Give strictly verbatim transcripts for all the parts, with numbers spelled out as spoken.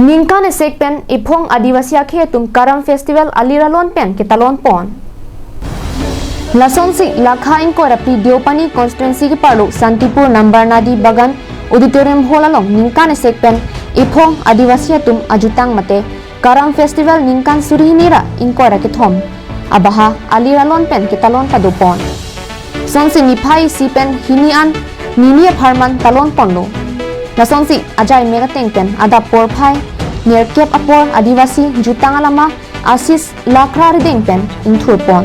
Ningkan esek pen ephong Adivasi akhei atum Karam Festival alir alon pen ketalon pon. Lasonsi lakha ingkoi ra phli Deopani constituency keparlo Santipur Nambarnadi Bagan Auditorium Hall along ningkan esek pen ephong Adivasi atum ajutang mate Karam Festival ningkan suri hini ra ingkoi ra kethom abaha alir alon pen ketalon pado pon. Sonsi niphai isi pen hini an nini apharman talon ponlo. Lasonsi ajai mek ateng pen adap porphai nerkep apor Adivasi jutang alama Asis Lakra arideng pen ingthur pon.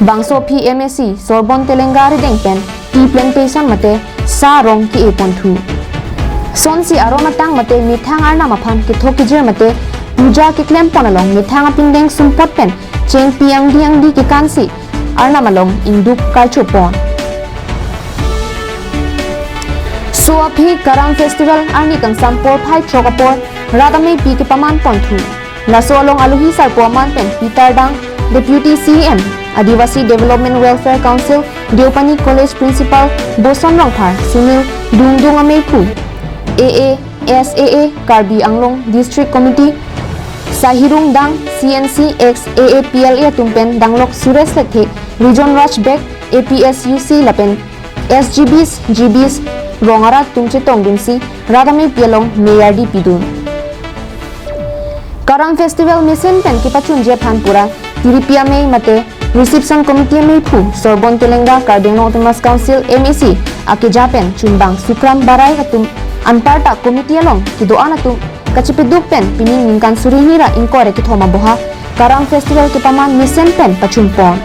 Bangso aphi M A C Sorbon Telenga arideng pen tea plantation mate sa arong ke-e ponthu. Sonsi aron atang mate methang arnam aphan kethok kejir mate puja keklem pon along methang apindeng sumpot pen chengpi angdi angdi kekansi arnam along ingduk karcho pon. So aphi Karam Festival arni kangsam porphai throk apor rat ameipi kepaman ponthu. Laso along alohi sarpo aman pen Peter Dang, Deputy C E M, Adivasi Development Welfare Council, Deopani College Principal Boson Rongphar, Sunil Dungdung ameiphu, A A S A A Karbi Anglong District Committee, Sahirung Dang, C N C, ex A A P L A atum pen danglok Suresh Lekthe, Rijon Raj Bek, A P S U C lapen S G Bs, G Bs, rong arat atum chetongdunsi rat ameipi along meyar di pidun. Karam Festival mesen pen kepachunji aphan pura tiripi amei mate Reception Committee ameiphu Sorbon Telenga, Karbi Anglong Autonomous Council, M A C, akeja pen chunbang Sukram Barai atum anparta committee along kedo-an atum kachepeduk pen pining ningkan suri hini ra ingkoi ra kethom aboha Karam Festival kepaman mesen pen pachun pon.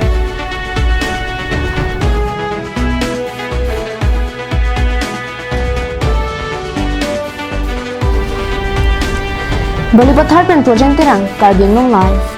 Balipathar pen Projen Terang, Karbi Anglong Live.